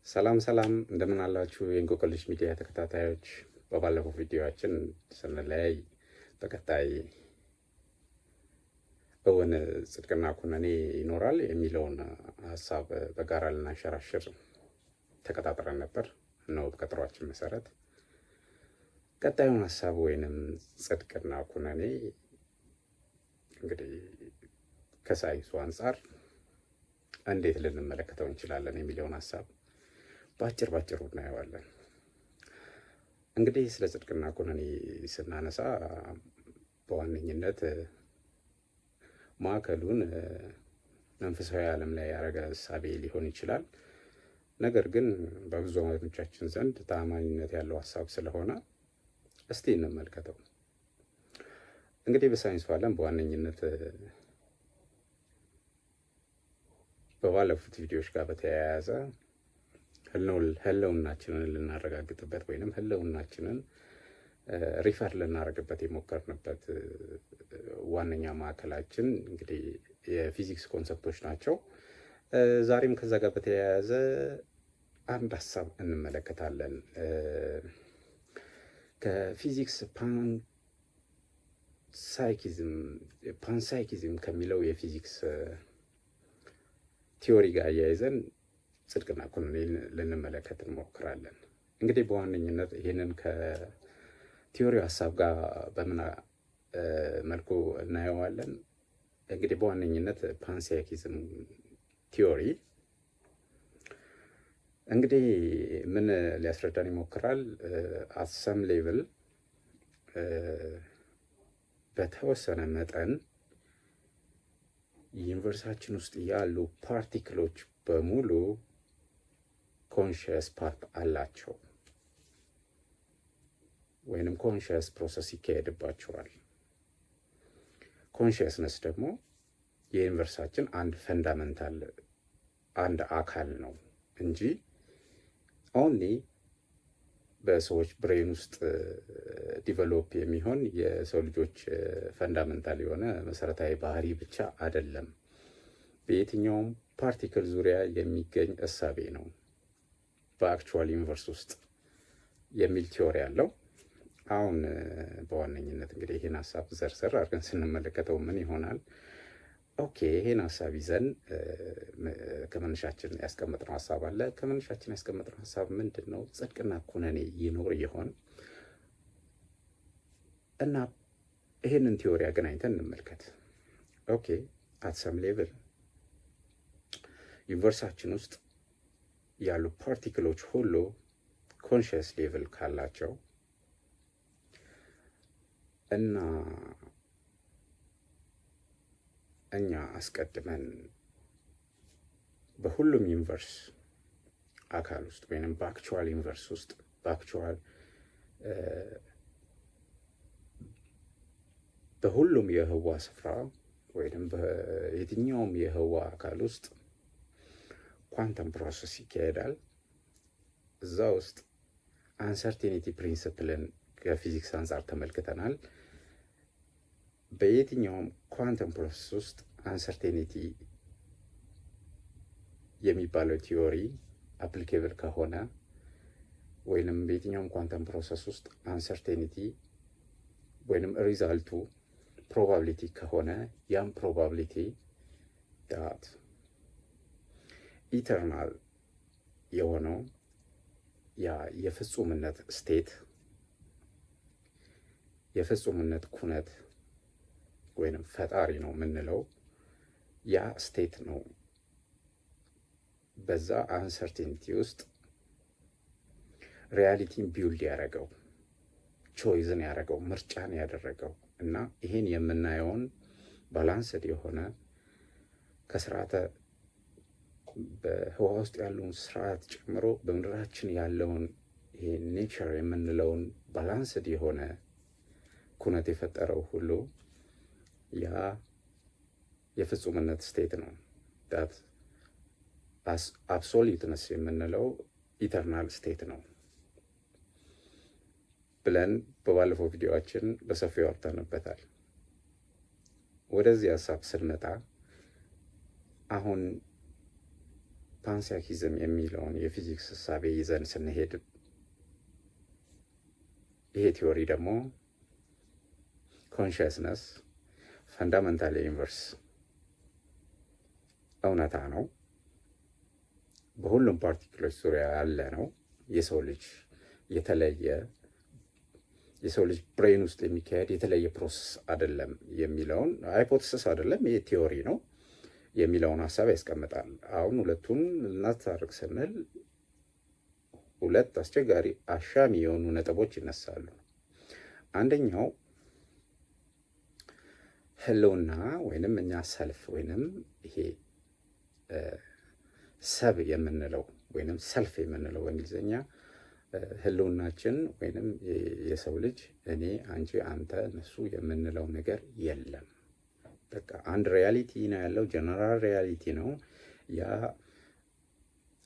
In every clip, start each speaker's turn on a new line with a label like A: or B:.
A: ሰላም ሰላም፣ እንደምን አላችሁ የእንቆቅልሽ ሚዲያ ተከታታዮች። በባለፈው ቪዲዮአችን ስንለያይ በቀጣይ እውን ጽድቅና ኩነኔ ይኖራል የሚለውን ሀሳብ በጋራ ልናንሸራሽር ተቀጣጥረን ነበር። እነሆ በቀጠሯችን መሰረት ቀጣዩን ሀሳብ ወይንም ጽድቅና ኩነኔ እንግዲህ ከሳይንሱ አንጻር እንዴት ልንመለከተው እንችላለን የሚለውን ሀሳብ በአጭር ባጭሩ እናየዋለን። እንግዲህ ስለ ጽድቅና ኩነኔ ስናነሳ በዋነኝነት ማዕከሉን መንፈሳዊ ዓለም ላይ ያደረገ እሳቤ ሊሆን ይችላል። ነገር ግን በብዙ ወገኖቻችን ዘንድ ተአማኒነት ያለው ሀሳብ ስለሆነ እስቲ እንመልከተው። እንግዲህ በሳይንሱ ዓለም በዋነኝነት በባለፉት ቪዲዮዎች ጋር በተያያዘ ህልውናችንን ልናረጋግጥበት ወይንም ህልውናችንን refer ልናደርግበት የሞከርንበት ዋነኛ ማዕከላችን እንግዲህ የፊዚክስ concept ኦች ናቸው። ዛሬም ከዛ ጋር በተያያዘ አንድ ሀሳብ እንመለከታለን። ከፊዚክስ panpsychism ከሚለው የፊዚክስ theory ጋር አያይዘን ጽድቅና ኩነኔን ልንመለከት እንሞክራለን። እንግዲህ በዋነኝነት ይህንን ከ theory ው ሀሳብ ጋር በምን መልኩ እናየዋለን? እንግዲህ በዋነኝነት panpsychism theory እንግዲህ ምን ሊያስረዳን ይሞክራል? At some level፣ በተወሰነ መጠን universe ኣችን ውስጥ ያሉ particle ኦች በሙሉ conscious part አላቸው ወይንም conscious process ይካሄድባቸዋል። Consciousness ደግሞ የ universe ኣችን አንድ fundamental አንድ አካል ነው እንጂ only በሰዎች brain ውስጥ develop የሚሆን የሰው ልጆች fundamental የሆነ መሰረታዊ ባህሪ ብቻ አይደለም። በየትኛውም particle ዙሪያ የሚገኝ እሳቤ ነው በ actual universe ውስጥ የሚል theory አለው። አሁን በዋነኝነት እንግዲህ ይህን ሀሳብ ዘርዘር አድርገን ስንመለከተው ምን ይሆናል? Okay፣ ይሄን ሀሳብ ይዘን ከመነሻችን ያስቀመጥነው ሀሳብ አለ። ከመነሻችን ያስቀመጥነው ሀሳብ ምንድን ነው? ጽድቅና ኩነኔ ይኖር ይሆን? እና ይሄንን theory አገናኝተን እንመልከት። Okay፣ at some level universe ኣችን ውስጥ ያሉ particle ኦች ሁሉ conscious level ካላቸው እና እኛ አስቀድመን በሁሉም universe አካል ውስጥ ወይም በ actual universe ውስጥ በ actual በሁሉም የህዋ ስፍራ ወይም በየትኛውም የህዋ አካል ውስጥ quantum process ይካሄዳል። እዛ ውስጥ uncertainty principle ን ከፊዚክስ አንጻር ተመልክተናል። በየትኛውም quantum process ውስጥ uncertainty የሚባለው theory applicable ከሆነ ወይንም በየትኛውም quantum process ውስጥ uncertainty ወይንም result ኡ probability ከሆነ፣ ያም probability that eternal የሆነው ያ የፍጹምነት state፣ የፍጹምነት ኩነት ወይንም ፈጣሪ ነው የምንለው ያ state ነው። በዛ uncertainty ውስጥ reality ን build ያደረገው፣ choice ን ያደረገው፣ ምርጫን ያደረገው እና ይሄን የምናየውን balanced የሆነ ከስርዓተ በህዋ ውስጥ ያለውን ስርዓት ጨምሮ በምድራችን ያለውን ይሄ nature የምንለውን balanced የሆነ ኩነት የፈጠረው ሁሉ ያ የፍጹምነት state ነው። That absoluteness የምንለው eternal state ነው ብለን በባለፈው ቪዲዮአችን በሰፊው አውርተንበታል። ወደዚህ ሀሳብ ስንመጣ አሁን panpsychism theory Panpsychism የሚለውን የፊዚክስ እሳቤ ይዘን ስንሄድ ይሄ theory ደግሞ consciousness fundamental የ universe እውነታ ነው። በሁሉም particle ኦች ዙሪያ ያለ ነው። የሰው ልጅ የተለየ የሰው ልጅ brain ውስጥ የሚካሄድ የተለየ process አይደለም የሚለውን፣ hypothesis አይደለም፣ ይሄ theory ነው የሚለውን ሀሳብ ያስቀምጣል። አሁን ሁለቱን እናስታርቅ ስንል ሁለት አስቸጋሪ አሻሚ የሆኑ ነጥቦች ይነሳሉ። አንደኛው ህልውና ወይንም እኛ self ወይንም ይሄ ሰብ የምንለው ወይንም self የምንለው በእንግሊዝኛ ህልውናችን ወይንም የሰው ልጅ እኔ፣ አንቺ፣ አንተ፣ እነሱ የምንለው ነገር የለም። በቃ አንድ reality ነው ያለው፣ general reality ነው። ያ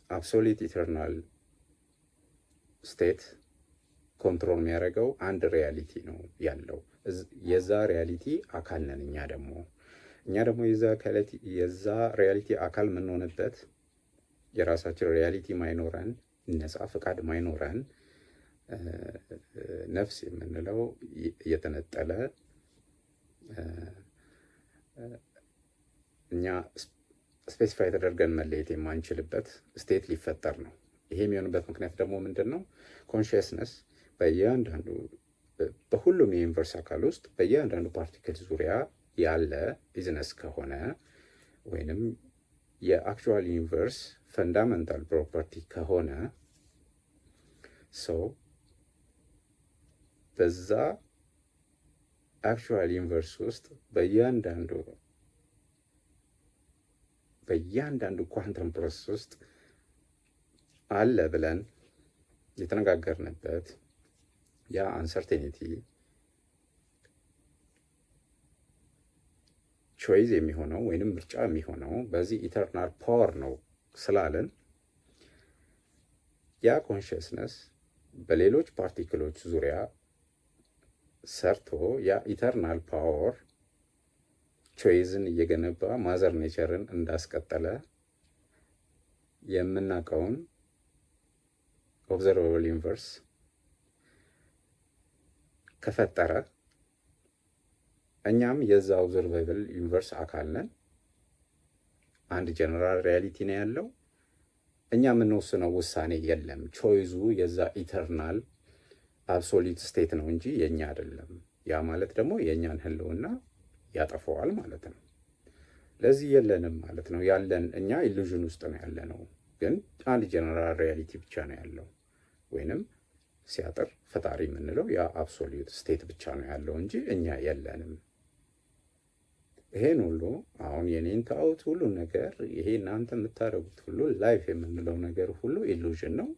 A: absolute eternal state control የሚያደርገው አንድ reality ነው ያለው። የዛ reality አካል ነን እኛ ደግሞ የዛ reality አካል የምንሆንበት የራሳችን reality ማይኖረን፣ ነፃ ፈቃድ ማይኖረን፣ ነፍስ የምንለው የተነጠለ፣ እኛ specify ተደርገን መለየት የማንችልበት state ሊፈጠር ነው። ይሄ የሚሆንበት ምክንያት ደግሞ ምንድን ነው? Consciousness በእያንዳንዱ በሁሉም የ universe አካል ውስጥ በእያንዳንዱ particle ዙሪያ ያለ isness ከሆነ ወይንም የ actual universe fundamental property ከሆነ፣ so በዛ actual universe ውስጥ በእያንዳንዱ quantum process ውስጥ አለ ብለን የተነጋገርንበት ያ uncertainty choice የሚሆነው ወይንም ምርጫ የሚሆነው በዚህ eternal power ነው ስላለን ያ consciousness በሌሎች particle ኦች ዙሪያ ሰርቶ ያ eternal power choice ን እየገነባ mother nature ን እንዳስቀጠለ የምናውቀውን observable universe ከፈጠረ እኛም የዛ observable universe አካል ነን። አንድ general reality ነው ያለው። እኛ የምንወስነው ውሳኔ የለም። Choice ኡ የዛ eternal absolute state ነው እንጂ የእኛ አይደለም። ያ ማለት ደግሞ የእኛን ህልውና ያጠፈዋል ማለት ነው። ለዚህ የለንም ማለት ነው። ያለን እኛ illusion ውስጥ ነው ያለነው፣ ግን አንድ general reality ብቻ ነው ያለው ወይንም ሲያጥር ፈጣሪ የምንለው ያ absolute state ብቻ ነው ያለው እንጂ እኛ የለንም። ይሄን ሁሉ አሁን የኔን ታውት ሁሉ ነገር ይሄ እናንተ የምታደርጉት ሁሉ life የምንለው ነገር ሁሉ illusion ነው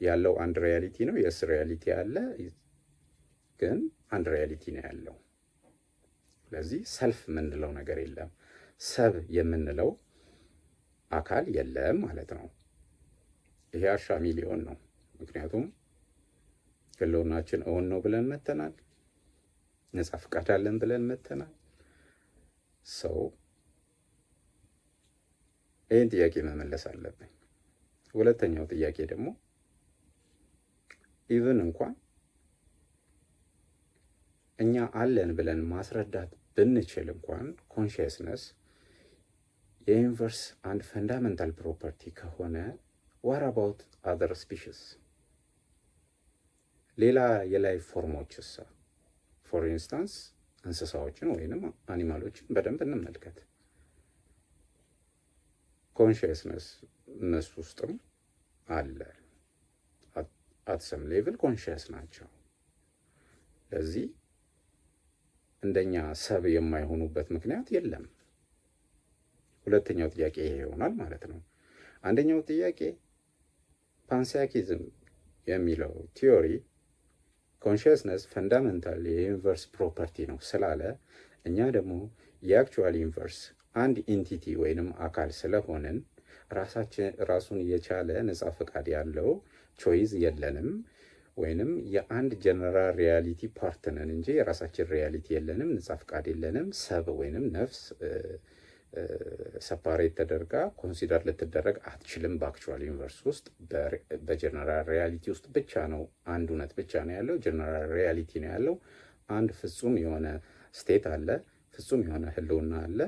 A: ያለው። አንድ reality ነው። Yes, reality አለ፣ ግን አንድ reality ነው ያለው። ስለዚህ self የምንለው ነገር የለም፣ ሰብ የምንለው አካል የለም ማለት ነው። ይሄ አሻሚ ሊሆን ነው። ምክንያቱም ህልውናችን እውን ነው ብለን መተናል። ነጻ ፍቃድ አለን ብለን መተናል። So ይህን ጥያቄ መመለስ አለብኝ። ሁለተኛው ጥያቄ ደግሞ even እንኳን እኛ አለን ብለን ማስረዳት ብንችል እንኳን consciousness የ universe አንድ fundamental property ከሆነ what about other species? ሌላ የ life form ኦች እሳ? For instance እንስሳዎችን ወይንም animal ኦችን በደንብ እንመልከት። Consciousness እነሱ ውስጥም አለ። At some level conscious ናቸው። ለዚህ እንደኛ ሰብ የማይሆኑበት ምክንያት የለም። ሁለተኛው ጥያቄ ይሄ ይሆናል ማለት ነው። አንደኛው ጥያቄ panpsychism የሚለው theory consciousness fundamental የ universe property ነው ስላለ እኛ ደግሞ የ actual universe አንድ entity ወይንም አካል ስለሆንን ራሳችን ራሱን የቻለ ነጻ ፈቃድ ያለው choice የለንም ወይንም የአንድ general reality part ነን እንጂ የራሳችን reality የለንም፣ ነጻ ፈቃድ የለንም። ሰብ ወይንም ነፍስ Separate ተደርጋ consider ልትደረግ አትችልም። በ actual universe ውስጥ፣ በ general reality ውስጥ ብቻ ነው፣ አንድ እውነት ብቻ ነው ያለው። General reality ነው ያለው። አንድ ፍጹም የሆነ state አለ፣ ፍጹም የሆነ ህልውና አለ።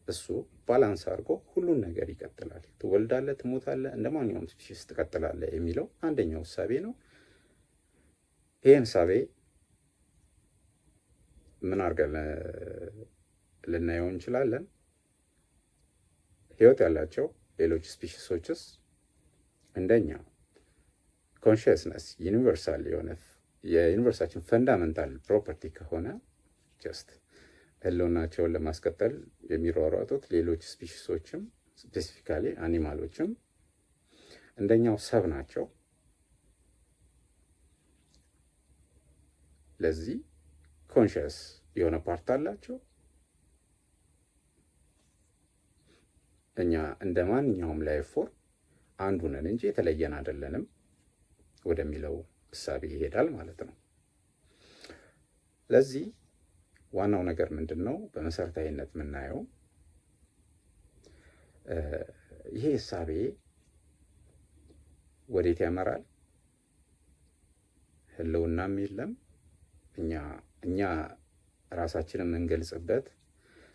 A: እሱ balance አድርጎ ሁሉን ነገር ይቀጥላል። ትወልዳለህ፣ ትሞታለህ፣ እንደ ማንኛውም species ትቀጥላለህ የሚለው አንደኛው እሳቤ ነው። ይህን እሳቤ ምን አድርገን ልናየው እንችላለን? ህይወት ያላቸው ሌሎች species ኦችስ እንደኛ consciousness universal የሆነ የ universe ኣችን fundamental property ከሆነ፣ just ህልውናቸውን ለማስቀጠል የሚሯሯጡት ሌሎች species ኦችም፣ specifically animal ኦችም እንደኛው ሰብ ናቸው። ለዚህ conscious የሆነ part አላቸው። እኛ እንደ ማንኛውም life form አንዱ ነን እንጂ የተለየን አይደለንም ወደሚለው እሳቤ ይሄዳል ማለት ነው። ለዚህ ዋናው ነገር ምንድን ነው? በመሰረታዊነት የምናየው ይሄ እሳቤ ወዴት ያመራል? ህልውናም የለም፣ እኛ ራሳችንን የምንገልጽበት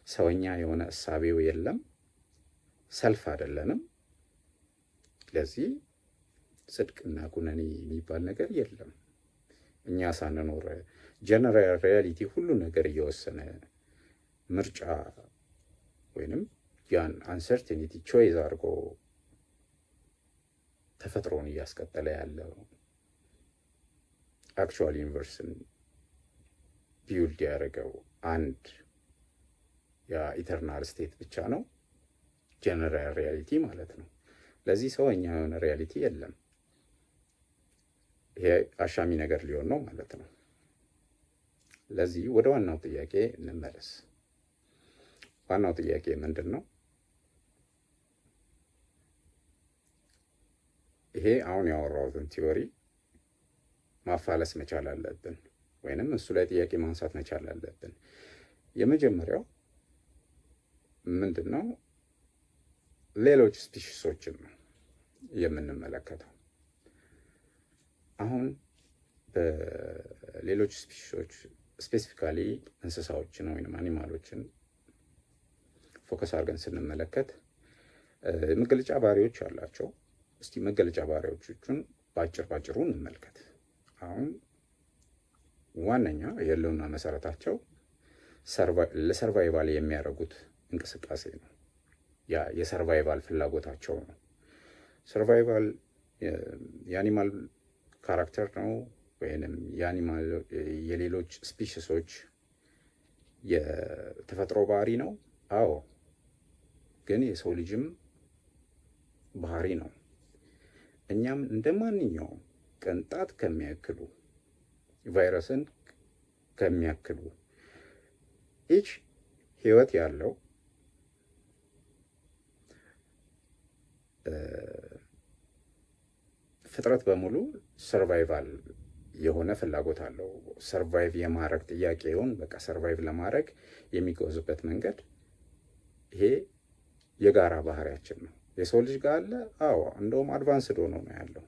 A: ሰውኛ የሆነ እሳቤው የለም። Self አይደለንም። ለዚህ ጽድቅና ኩነኔ የሚባል ነገር የለም። እኛ ሳንኖር general reality ሁሉ ነገር እየወሰነ፣ ምርጫ ወይንም ያን uncertainty choice አድርጎ ተፈጥሮን እያስቀጠለ ያለው፣ actual universe ን build ያደረገው አንድ ያ eternal state ብቻ ነው፣ general reality ማለት ነው። ለዚህ ሰውኛ የሆነ reality የለም። ይሄ አሻሚ ነገር ሊሆን ነው ማለት ነው። ለዚህ ወደ ዋናው ጥያቄ እንመለስ። ዋናው ጥያቄ ምንድን ነው? ይሄ አሁን ያወራሁትን theory ማፋለስ መቻል አለብን፣ ወይንም እሱ ላይ ጥያቄ ማንሳት መቻል አለብን። የመጀመሪያው ምንድን ነው? ሌሎች species ኦችን ነው የምንመለከተው። አሁን በሌሎች species ኦች፣ specifically እንስሳዎችን ወይም animal ኦችን focus አድርገን ስንመለከት መገለጫ ባህሪዎች አላቸው። እስቲ መገለጫ ባህሪዎቹን በአጭር ባጭሩ እንመልከት። አሁን ዋነኛ የህልውና መሰረታቸው ለ survival የሚያደርጉት እንቅስቃሴ ነው። ያ የ survival ፍላጎታቸው ነው። Survival የ animal character ነው ወይንም የ animal የሌሎች species ኦች የተፈጥሮ ባህሪ ነው። አዎ፣ ግን የሰው ልጅም ባህሪ ነው። እኛም እንደ ማንኛውም ቅንጣት ከሚያክሉ፣ ቫይረስን ከሚያክሉ each ህይወት ያለው ፍጥረት በሙሉ survival የሆነ ፍላጎት አለው። Survive የማድረግ ጥያቄውን፣ በቃ survive ለማድረግ የሚጓዝበት መንገድ ይሄ የጋራ ባህሪያችን ነው። የሰው ልጅ ጋር አለ። አዎ፣ እንደውም advanced ሆኖ ነው ያለው።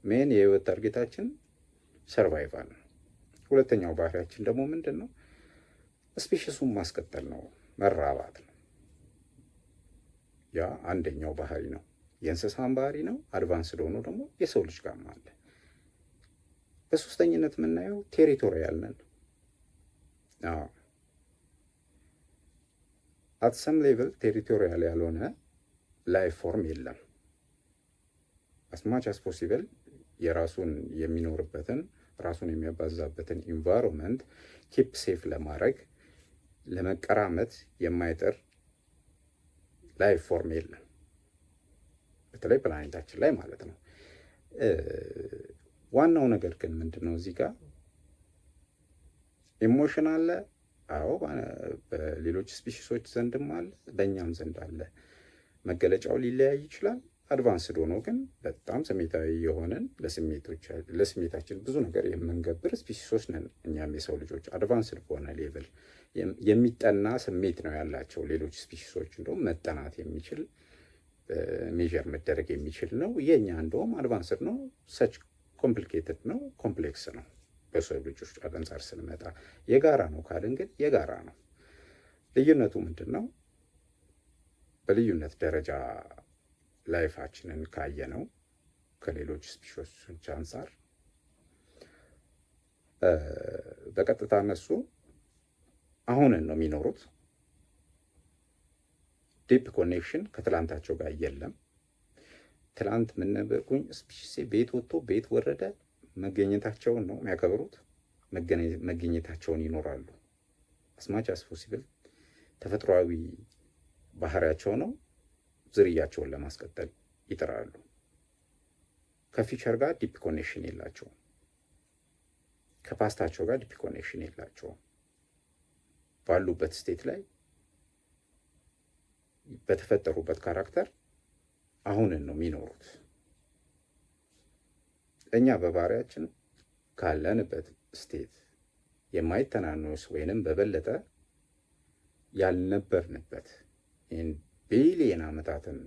A: Main የህይወት target ኣችን survival ነው። ሁለተኛው ባህሪያችን ደግሞ ምንድን ነው? Species ኡን ማስቀጠል ነው፣ መራባት ነው። ያ አንደኛው ባህሪ ነው። የእንስሳን ባህሪ ነው። Advanced ሆኖ ደግሞ የሰው ልጅ ጋርም አለ። በሶስተኝነት የምናየው territorial ነን። At some level territorial ያልሆነ life form የለም። As much as possible የራሱን የሚኖርበትን፣ ራሱን የሚያባዛበትን environment keep safe ለማድረግ ለመቀራመት የማይጥር life form የለም። በተለይ ፕላኔታችን ላይ ማለት ነው። ዋናው ነገር ግን ምንድን ነው? እዚህ ጋር emotion አለ። አዎ፣ በሌሎች species ኦች ዘንድም አለ፣ በእኛም ዘንድ አለ። መገለጫው ሊለያይ ይችላል። Advanced ሆኖ ግን በጣም ስሜታዊ የሆነን፣ ለስሜታችን ብዙ ነገር የምንገብር species ኦች ነን። እኛም የሰው ልጆች advanced በሆነ level የሚጠና ስሜት ነው ያላቸው ሌሎች species ኦች። እንደውም መጠናት የሚችል፣ measure መደረግ የሚችል ነው። የኛ እንደውም advanced ነው፣ such complicated ነው፣ complex ነው። በሰው ልጆች አንጻር ስንመጣ የጋራ ነው ካልን ግን የጋራ ነው። ልዩነቱ ምንድን ነው? በልዩነት ደረጃ life ኣችንን ካየነው ከሌሎች species ኦች አንጻር በቀጥታ እነሱ አሁንን ነው የሚኖሩት። Deep connection ከትላንታቸው ጋር የለም። ትላንት ምን ነበርኩኝ species ቤት ወጥቶ ቤት ወረደ መገኘታቸውን ነው የሚያከብሩት። መገኘታቸውን ይኖራሉ። As much as possible ተፈጥሯዊ ባህሪያቸው ነው። ዝርያቸውን ለማስቀጠል ይጥራሉ። ከ future ጋር deep connection የላቸውም። ከ past ኣቸው ጋር deep connection የላቸውም። ባሉበት state ላይ በተፈጠሩበት character አሁንን ነው የሚኖሩት። እኛ በባህሪያችን ካለንበት state የማይተናነስ ወይንም በበለጠ ያልነበርንበት ቢሊየን ዓመታትን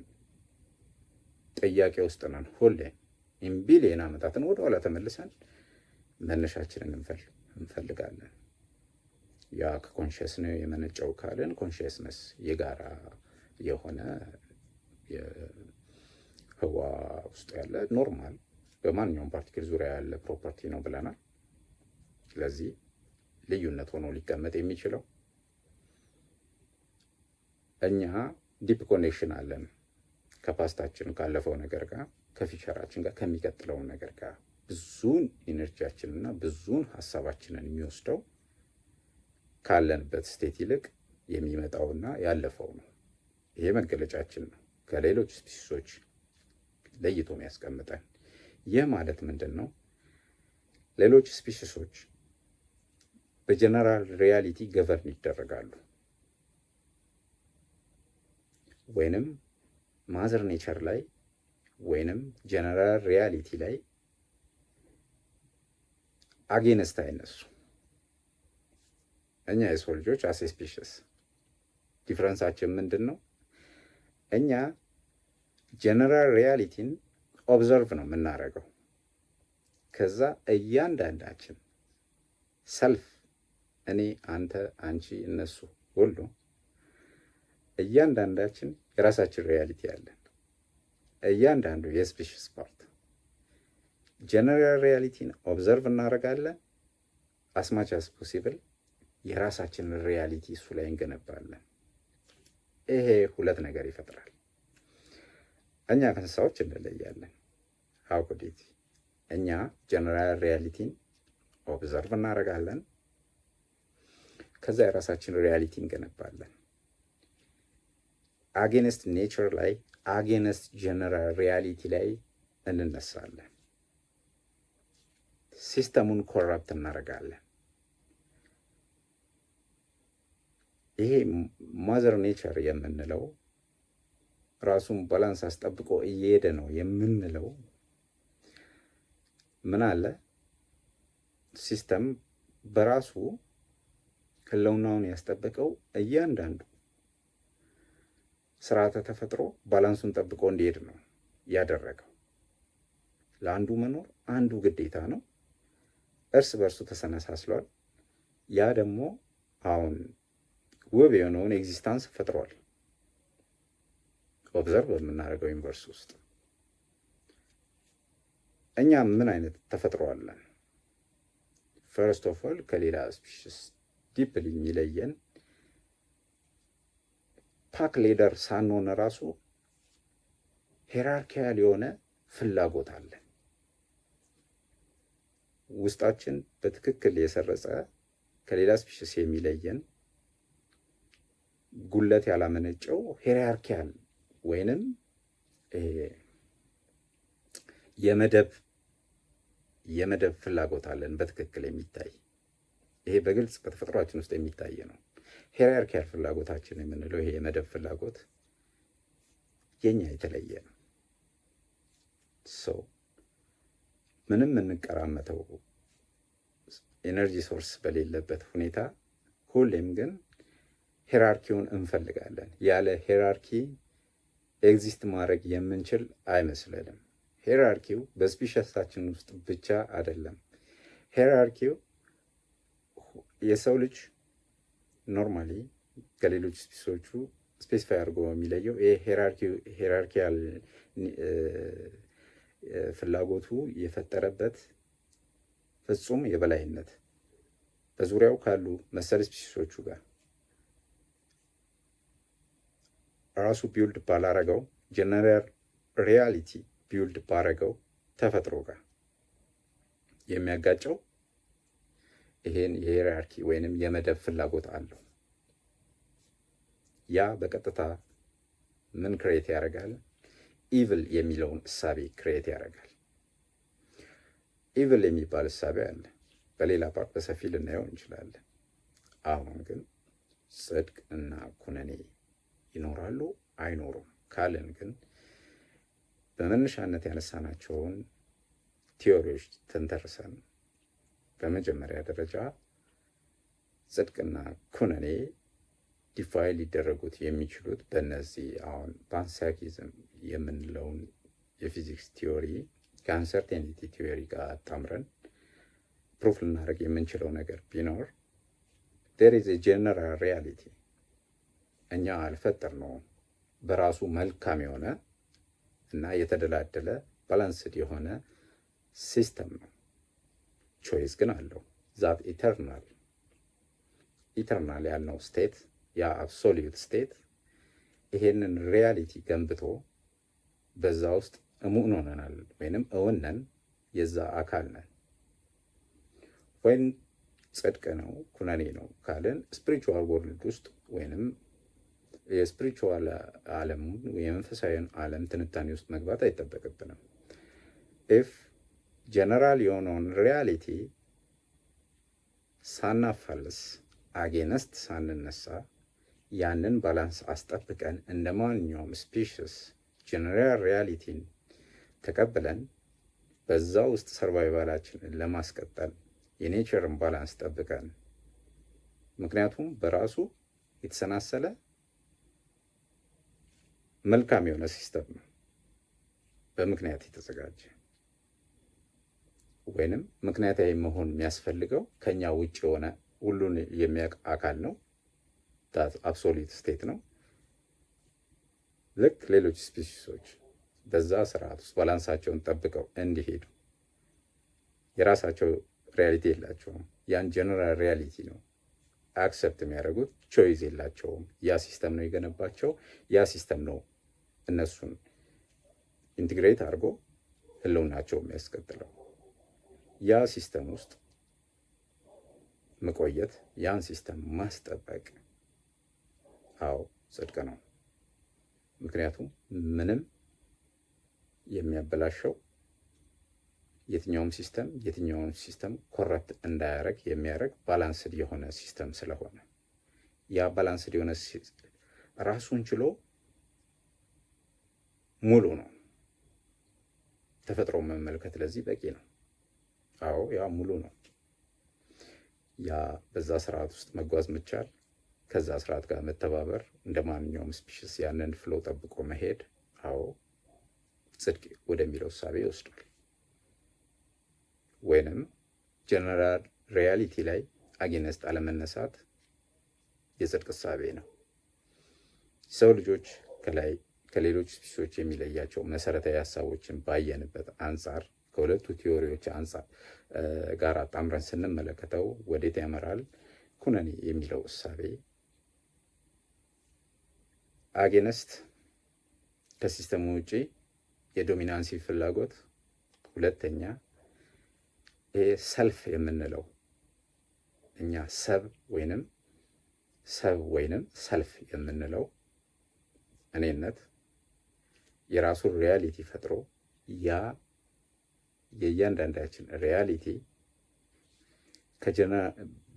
A: ጥያቄ ውስጥ ነን። ሁሌም ቢሊየን ዓመታትን ወደኋላ ተመልሰን መነሻችንን እንፈልጋለን። ያ ከ consciousness ነው የመነጨው ካልን consciousness የጋራ የሆነ የህዋ ውስጥ ያለ normal በማንኛውም particle ዙሪያ ያለ property ነው ብለናል። ስለዚህ ልዩነት ሆኖ ሊቀመጥ የሚችለው እኛ deep connection አለን ከ past ኣችን ካለፈው ነገር ጋር፣ ከ future ኣችን ጋር፣ ከሚቀጥለው ነገር ጋር። ብዙን energy ያችንና ብዙን ሀሳባችንን የሚወስደው ካለንበት state ይልቅ የሚመጣውና ያለፈው ነው። ይሄ መገለጫችን ነው፣ ከሌሎች species ኦች ለይቶ የሚያስቀምጠን። ይህ ማለት ምንድን ነው? ሌሎች species ኦች በ general reality govern ይደረጋሉ ወይንም mother nature ላይ ወይንም general reality ላይ against አይነሱ። እኛ የሰው ልጆች as a species difference ኣችን ምንድን ነው? እኛ general reality ን observe ነው የምናደርገው። ከዛ እያንዳንዳችን self፣ እኔ፣ አንተ፣ አንቺ፣ እነሱ ሁሉ እያንዳንዳችን የራሳችን reality አለን። እያንዳንዱ የ species part general reality ን observe እናደርጋለን። As much as possible የራሳችንን reality እሱ ላይ እንገነባለን። ይሄ ሁለት ነገር ይፈጥራል። እኛ ከእንስሳዎች እንለያለን። How could it? እኛ general reality ን observe እናደርጋለን። ከዛ የራሳችን reality እንገነባለን። Against nature ላይ፣ against general reality ላይ እንነሳለን። System ኡን corrupt እናደርጋለን። ይሄ mother nature የምንለው ራሱን balance አስጠብቆ እየሄደ ነው የምንለው ምን አለ system በራሱ ህልውናውን ያስጠበቀው እያንዳንዱ ስርዓተ ተፈጥሮ balance ኡን ጠብቆ እንዲሄድ ነው ያደረገው። ለአንዱ መኖር አንዱ ግዴታ ነው። እርስ በእርሱ ተሰነሳስሏል። ያ ደግሞ አሁን ውብ የሆነውን existence ፈጥሯል። Observe በምናደርገው universe ውስጥ እኛ ምን አይነት ተፈጥሮ አለን? First of all ከሌላ species deeply የሚለየን pack leader ሳንሆን ራሱ hierarchical የሆነ ፍላጎት አለን። ውስጣችን በትክክል የሰረጸ ከሌላ species የሚለየን ጉለት ያላመነጨው hierarchical ወይንም የመደብ ፍላጎት አለን በትክክል የሚታይ። ይሄ በግልጽ በተፈጥሯችን ውስጥ የሚታይ ነው። Hierarchical ፍላጎታችን የምንለው ይሄ የመደብ ፍላጎት የኛ የተለየ ነው። So ምንም የምንቀራመተው energy source በሌለበት ሁኔታ ሁሌም ግን hierarchy ውን እንፈልጋለን። ያለ hierarchy exist ማድረግ የምንችል አይመስለንም። Hierarchy ው በ species ኣችን ውስጥ ብቻ አይደለም። Hierarchy ው የሰው ልጅ normally ከሌሎች species ኦቹ specify አድርጎ የሚለየው ይሄ hierarchical ፍላጎቱ የፈጠረበት ፍጹም የበላይነት በዙሪያው ካሉ መሰል species ኦቹ ጋር ራሱ build ባላረገው general reality build ባረገው ተፈጥሮ ጋር የሚያጋጨው ይሄን የ hierarchy ወይንም የመደብ ፍላጎት አለው። ያ በቀጥታ ምን create ያደርጋል? Evil የሚለውን እሳቤ create ያደርጋል። Evil የሚባል እሳቤ አለ። በሌላ part በሰፊ ልናየው እንችላለን። አሁን ግን ጽድቅ እና ኩነኔ ይኖራሉ አይኖሩም ካልን ግን በመነሻነት ያነሳናቸውን theory ዎች ተንተርሰን በመጀመሪያ ደረጃ ጽድቅና ኩነኔ define ሊደረጉት የሚችሉት በእነዚህ አሁን panpsychism የምንለውን የፊዚክስ theory ከ uncertainty theory ጋር አጣምረን proof ልናደርግ የምንችለው ነገር ቢኖር there is general reality፣ እኛ አልፈጠርነውም፣ በራሱ መልካም የሆነ እና የተደላደለ balanced የሆነ system ነው። Choice ግን አለው። That eternal ያልነው state፣ ያ absolute state ይሄንን reality ገንብቶ በዛ ውስጥ እሙን ሆነናል ወይንም እውን ነን፣ የዛ አካል ነን። ወይም ጽድቅ ነው ኩነኔ ነው ካልን spiritual world ውስጥ ወይንም የ spiritual ዓለሙን የመንፈሳዊን ዓለም ትንታኔ ውስጥ መግባት አይጠበቅብንም። If general የሆነውን reality ሳናፋልስ፣ against ሳንነሳ፣ ያንን balance አስጠብቀን እንደ ማንኛውም species general reality ን ተቀብለን በዛ ውስጥ survival ኣችንን ለማስቀጠል የ nature ን balance ጠብቀን፣ ምክንያቱም በራሱ የተሰናሰለ መልካም የሆነ system ነው፣ በምክንያት የተዘጋጀ ወይንም ምክንያታዊ መሆን የሚያስፈልገው ከኛ ውጭ የሆነ ሁሉን የሚያውቅ አካል ነው። Absolute state ነው። ልክ ሌሎች species ኦች በዛ ስርዓት ውስጥ balance ኣቸውን ጠብቀው እንዲሄዱ የራሳቸው reality የላቸውም። ያን general reality ነው accept የሚያደርጉት። Choice የላቸውም። ያ system ነው የገነባቸው። ያ system ነው እነሱን integrate አድርጎ ህልውናቸው የሚያስቀጥለው። ያ system ውስጥ መቆየት፣ ያን system ማስጠበቅ አዎ ጽድቅ ነው። ምክንያቱም ምንም የሚያበላሸው የትኛውም system የትኛውን system corrupt እንዳያደርግ የሚያደርግ balanced የሆነ system ስለሆነ፣ ያ balanced የሆነ ራሱን ችሎ ሙሉ ነው። ተፈጥሮ መመልከት ለዚህ በቂ ነው። አዎ ያ ሙሉ ነው። ያ በዛ ስርዓት ውስጥ መጓዝ መቻል፣ ከዛ ስርዓት ጋር መተባበር፣ እንደ ማንኛውም species ያንን flow ጠብቆ መሄድ አዎ ጽድቅ ወደሚለው እሳቤ ይወስዳል። ወይንም general reality ላይ against አለመነሳት የጽድቅ እሳቤ ነው። ሰው ልጆች ከላይ ከሌሎች species ኦች የሚለያቸው መሰረታዊ ሀሳቦችን ባየንበት አንጻር ከሁለቱ theory ዎች አንጻር ጋር አጣምረን ስንመለከተው ወዴት ያመራል? ኩነኔ የሚለው እሳቤ against ከ system ኡ ውጪ የ dominancy ፍላጎት፣ ሁለተኛ ይሄ self የምንለው እኛ ሰብ ወይንም self የምንለው እኔነት የራሱን reality ፈጥሮ ያ የእያንዳንዳችን reality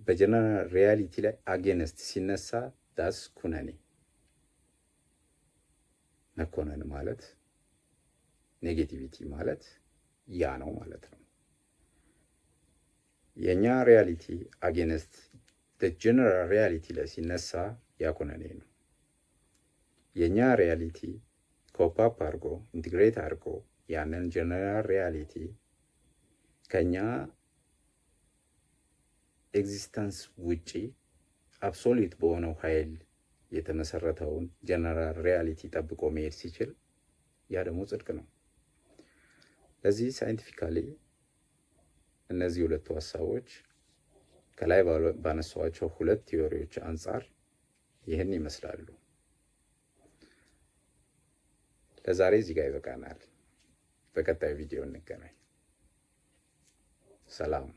A: በ general reality ላይ against ሲነሳ that's ኩነኔ። መኮነን ማለት Negativity ማለት ያ ነው ማለት ነው። የእኛ reality against general reality ላይ ሲነሳ ያ ኩነኔ ነው። የእኛ reality cope up አድርጎ፣ integrate አድርጎ ያንን general reality ከኛ existence ውጪ absolute በሆነው ኃይል የተመሰረተውን general reality ጠብቆ መሄድ ሲችል ያ ደግሞ ጽድቅ ነው። ለዚህ scientifically እነዚህ ሁለቱ ሀሳቦች ከላይ ባነሳኋቸው ሁለት theory ዎች አንጻር ይህን ይመስላሉ። ለዛሬ እዚህ ጋር ይበቃናል። በቀጣዩ ቪዲዮ እንገናኝ። ሰላም።